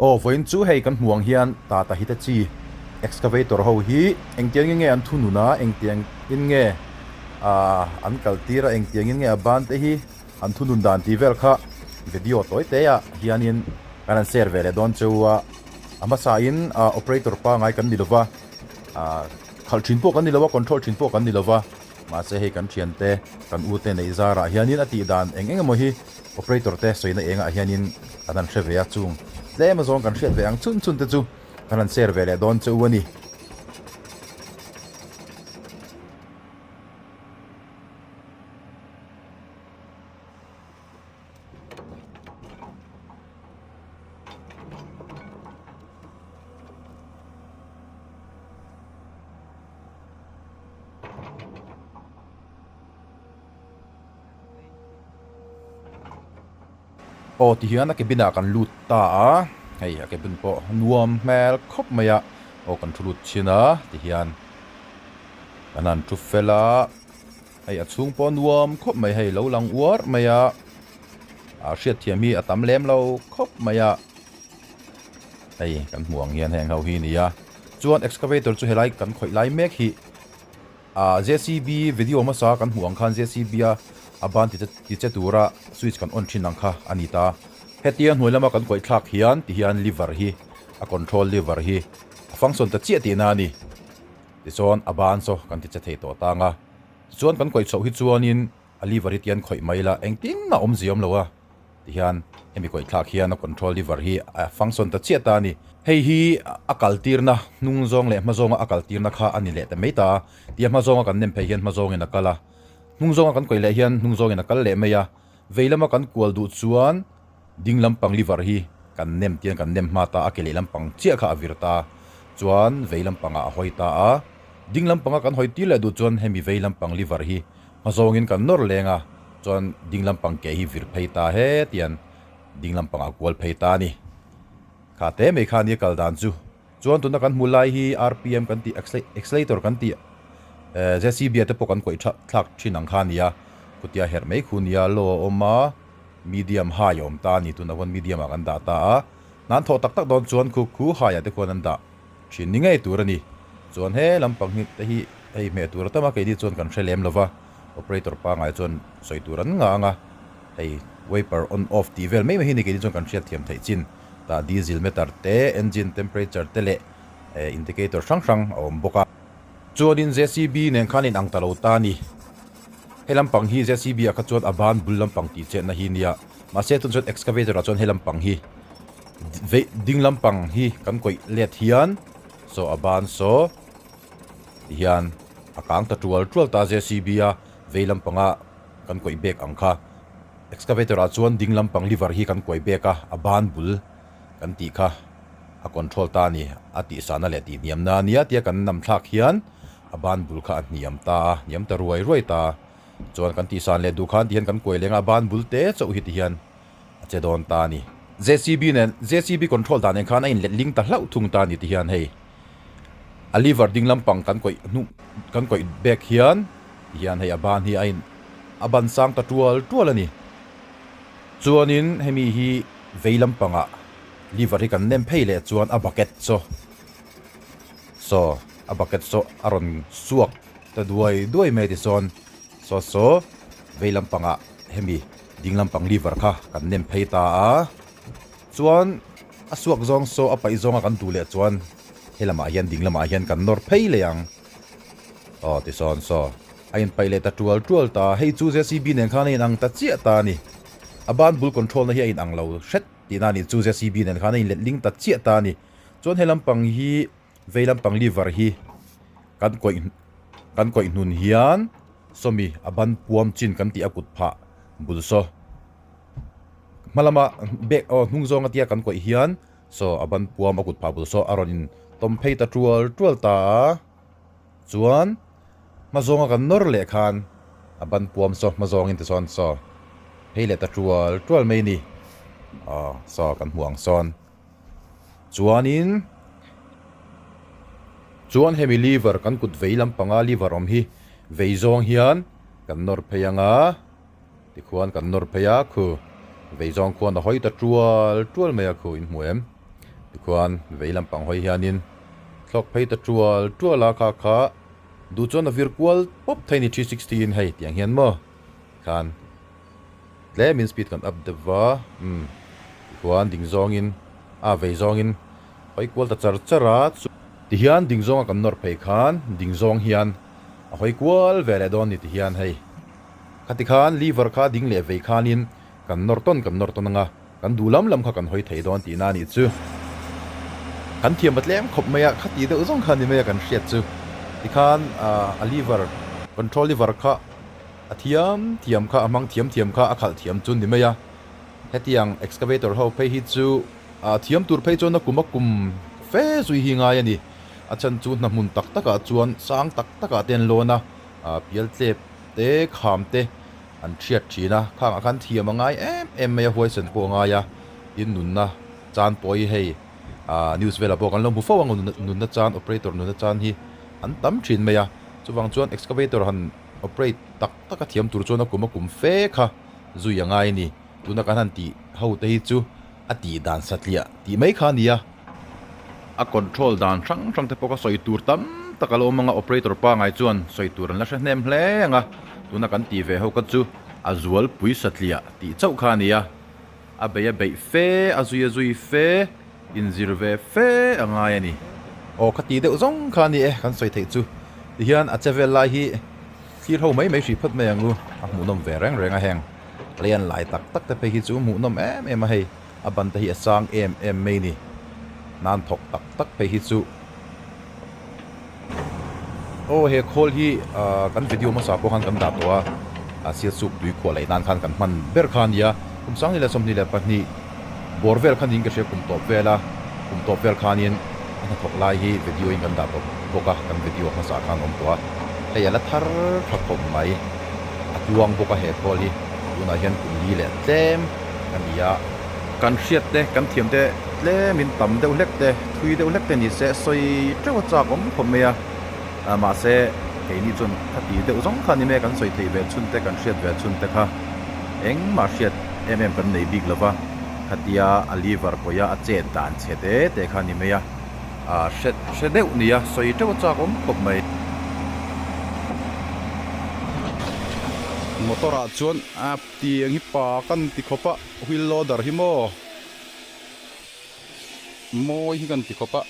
Aw vawiin chu hei kan hmuh ang hian Tata Hitachi excavator ho hi engtiangin nge an thunun a, engtiangin nge ah an kal tir a, engtiangin nge a ban te hi an thunun dan tih vel kha video tawi te ah hianin kan han share ve leh dawn cheu a, a hmasa in ah operator pangai kan ni lova ah khalh thin pawh kan ni lo a, control thin pawh kan ni lova. Mahse hei kan thiante, kan ute neih zarah hianin a tih dan eng eng emaw hi operator te sawina engah hianin kan han hre ve a, chung tlem azawng kan hriat ve ang chhun chhun te chu kan han share ve leh dawn che u a ni. Aw ti hian a cabin ah kan lut ta a, hei a cabin pawh nuam hmel khawp mai a, aw kan thu lut chhin a ti hian kan han thu fel a, hei a chhung pawh nuam khawp mai hei lo lang uar mai a, a hriatthiam hi a tam lem lo khawp mai a, hei kan hmuh ang hian heng ho hi a ni a. Chuan excavator chu helai kan khawih lai mek hi ah JCB video hmasa kan hmuh ang khan JCB a a ban ti ti che tura switch kan on thin ang kha a ni ta. Hetia hnuai lama kan kawih thlak hian ti hian lever hi a control lever hi a function ta chiah tihna a ni. Tichuan a ban saw kan ti che thei tawh tang a. Tichuan kan kawih chhoh hi chuanin a lever hi tian khawih mai ila engtin mah awmzia awm lo a. Tihian hemi kawih thlak hian a control lever hi a function ta chiah ta a ni. Hei hi a kal tirna hnung zawng leh hma zawnga a kal tirna kha a ni leh ta mai ta a. Tia hma zawnga kan nem phei hian hma zawngin a kal a, hnung zawnga kan kawih leh hian hnung zawngin a kal leh mai a. Vei lama kan kual duh chuan ding lampang lever hi kan nem tian kan nem hma ta a, ke leh lampang chiah kha a vir ta chuan vei lampangah a hawi ta a. Ding lampanga kan hawi tir leh duh chuan hemi vei lampang lever hi Hma zawngin kan nawr leng a, chuan ding lampang ke hi vir phei ta he tian ding lampangah a kual phei ta a ni. Kha te mai kha nia kal dan chu. Chuan tuna kan hmu lai hi RPM kan tih accelerator kan tih JCB ah te pawh kan kawih thlak thin ang kha a ni a, khutia herh mai khu nia low a awm a, medium high a awm ta a ni tuna khuan medium ah kan dah ta a, hnan thawh tak tak dawn chuan khu khu high ah te khuan an dah. Thin ni ngei tur a ni. Chuan he lampang hi te hi hei hmeh tur a tam a, keini chuan kan hre lem lo va, operator pangai chuan sawi tur an ngah ang a, hei wiper on off tih vel mai mai hi ni keini chuan kan hriat thiam theih chin tah diesel meter te, engine temperature te leh indicator hrang hrang a awm bawk a. Chuanin JCB nen khan in ang ta lo ta a ni. He lampang hi JCB ah kha chuan a ban bul lampang tih chetna hi nia, mahse tun chuan excavator ah chuan he lampang hi Vei ding lampang hi kan kawih let hian saw a ban saw ti hian a kang ta tual tual ta JCB a vei lampanga kan kawih bek ang kha excavator ah chuan ding lampang lever hi kan kuai bek a a ban bul kan tih kha a control ta a ni a tih sahna leh tih hniam na ania tia kan nam thlak hian a ban bul kha a hniam ta a hniam ta ruai ruai ta chuan kan tih san leh duh khan ti hian kan kuai leng a a ban bul te chauh hi ti hian. A che dawn ta a ni. JCB nen JCB control dan nen khan a inlet ling ta hlauh thung ta a ni ti hian hei a lever ding lampang kan kawih hnu kan kawih bek hian ti hian hei a ban hi a in a ban sang ta tual tual a ni. Chuanin hemi hi vei lampangah lever hi kan nem phei leh chuan a bucket chaw saw a bucket saw a rawn suak ta duai duai mai tichuan saw saw vei lampangah hemi Ding lampang lever kha kan nem phei ta a, chuan a suak zawng saw a paih zawnga kan duh leh chuan he lamah hian ding lamah hian kan nawr phei leh ang. Aw tisawn saw a inpaih leh ta tual tual ta, hei chu JCB nen khan a inang ta chiah ta a ni. A ban bul control na hi a inang lo hret tihna a ni chu JCB nen khan a inletling ta chiah ta a ni. Chuan he lampang hi vei lampang lever hi kan kawih kan kawih hnun hian Sawmi a ban puam chin kan tih a kut phah bul saw hma lama bek aw hnung zawng atia kan kawih hian saw a ban puam a kut phah bul saw a rawn in tawm phei ta tual tual ta a chuan hma zawnga kan nawr leh khan a ban puam saw hma zawngin tichuan saw phei leh ta tual tual mai a ni aw saw kan hmuh ang sawn. Chuanin chuan hemi lever kan kut vei lampanga lever awm hi vei zawng hian kan nawr phei ang a, tikhuan kan nawr phei a khu vei zawng khuan a hawi ta tual tual mai a khu in hmu em? Tikhuan vei lampang hawi hianin thlawk phei ta tual tual a, kha kha duh chuan a vir kual pawp thei ni 360 in hei tiang hian maw khan tlemin speed kan up deuh va umm tikhuan ding zawngin a vei zawngin hawi kual ta char char a tihian ding zawnga kan nawr phei khan ding zawng hian a hawi kual ve leh dawn ni tihian hei khati khan lever kha ding leh vei khanin kan nawr tawn kan nawr tawn anga. Kan duh lam lam kha kan hawi thei dawn tihna a nih chu. Kan thiam a tlem khawp mai a, khati deuh zawng kha ni mai a kan hriat chu. Tikhan a lever, control lever kha a thiam thiam kha, a hmang thiam thiam kha a khalh thiam chu ni mai a. Hetiang excavator ho phei hi chu a thiam tur phei chuan a kum a kum fe zui hi ngai a ni. A chhan chu hna hmun tak takah chuan sang tak takah te an lawn a, pial tlep te, kham te, An hriat thin a, khangah khan thiam a ngai em em mai a, huaisen pawh a ngai a, tin nunna chan pawh hi hei ah news velah pawh kan lo hmu fo ang nunna chan operator nunna chan hi an tam thin mai a, chuvang chuan excavator han operate tak tak a thiam tur chuan a kum a kum fe kha zui a ngai a ni, tuna kan han tih ho te hi chu a tih dan satliah tih mai kha a ni a. A control dan hrang hrang te pawh kha sawi tur tam tak a lo awm ang a, operator pangai chuan sawi tur an la hre hnem hle ang a, tuna kan tih ve ho kha chu a zualpui satliah tih chauh kha a ni a, a bei a beih fe, a zui a zui fe, inzir ve fe a ngai a ni. Aw kha tih deuh zawng kha a ni e kan sawi theih chu, tihian a che vel lai hi thlir ho mai mai hrih phawt mai ang u, a hmuhnawm ve reng reng a heng lei an lai tak tak te phei hi chu hmuhnawm em em a hei. A ban te hi a sang em em mai ni. Nan thawk tak tak phei hi chu. Aw he khawl hi kan video hmasa pawh khan kan dah tawh a, a sialsuk tui khuah leh nan khan kan hman ber kha a nia. Kum 2022 bawr vel kha niin ka hria kum tawp vel a, kum tawp vel khanin a hnathawk lai hi video in kan dah tawh bawk a, kan video hmasa khan a awm tawh a. Hei a la thar tha khawp mai, a tluang bawk a he khawl hi tunah hian kum li leh tlem. A ni a, kan hriat te, kan thiam te tlemin tam deuh hlek te, thui deuh hlek te ni se sawi teuh a chak awm khawp mai a, mahse keini chuan khati deuh zawng kha ni mai a, kan sawi theih ve chhun te, kan hriat ve chhun te kha engmah hriat em em kan nei bik lo va, khatia a liver kawia a chet dan chhe te te kha ni mai a, hre hre deuh nia sawi teuh a chak awm khawp mai. Motor ah chuan a. Tiang hi pa kan ti khawp a, wheel loader hi maw mawi hi kan ti khawp a,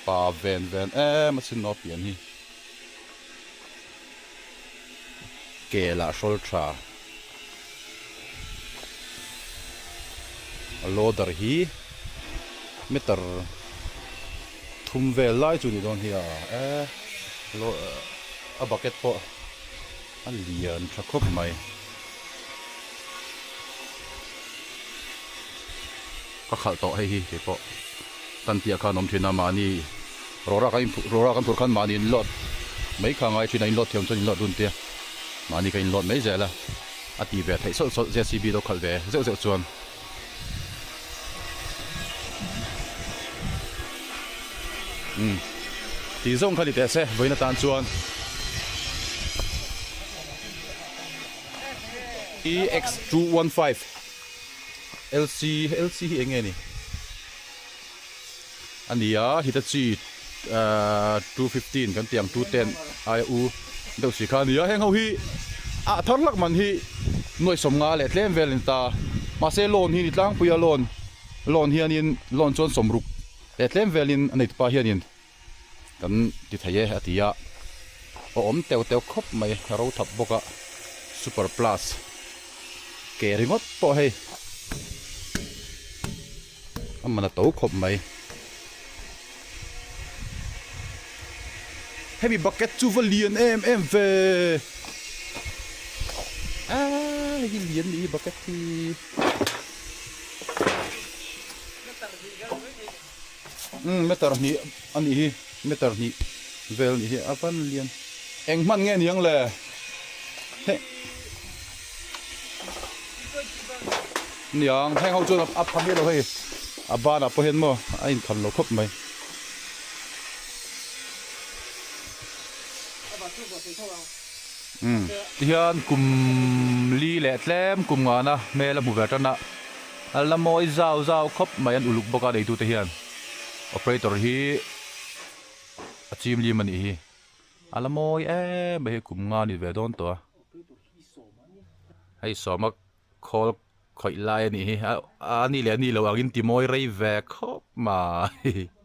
pa ven ven em a sin aw pian hi, ke lah hrawl tha, a loader hi meter thum vel lai chu ni dawn hi a e a bucket pawh. A lian tha khawp mai. Ka khalh tawh hei hi kei pawh kan tih ah khan awm thin a mahni rawra kan inphur rawra kan phur khan mahni in load mai kha ngai thin a in load thiam chuan in load dun tia mahni ka in load mai zel a a ti ve theih sawlh sawlh JCB lo khalh ve zeuh zeuh chuan. Umm tih zawng kha ni teh se vawiin atan chuan EX 215 LC LC hi eng nge ni a ni a Hitachi ahh 215 kan tih ang 210 aia u deuh si kha a ni a heng ho hi ah thar hlak man hi nuaih sawmnga leh tlem vel a ni ta mahse loan hi ni tlangpui a loan loan hianin loan chuan sawmruk He tlem velin a neitupa hianin kan ti thei e a ti a, a awm teu teu khawp mai a ro thap bawk a, super plus ke ringawt pawh hei a man a to khawp mai. Hemi bucket chu va lian em em ve aaa hei hi lian nih hi bucket hi. Umm meter hnih a nih hi meter hnih vel a nih hi a van lian eng hman nge niang le heng niang heng ho chuan a pha miah lo hei a banah pawh hian maw a inkham lo khawp mai. Umm tihian kum li leh tlem kum ngana hmel a hmu ve tan a. A la mawi zau zau khawp mai an uluk bawk a neitute hian operator hi a chim lim a nih hi a la mawi em mai hi kum nga ni ve dawn tawh a hei sawma khawl khawih lai a nih hi a ni leh a ni lo angin ti mawi rei ve khawp mai.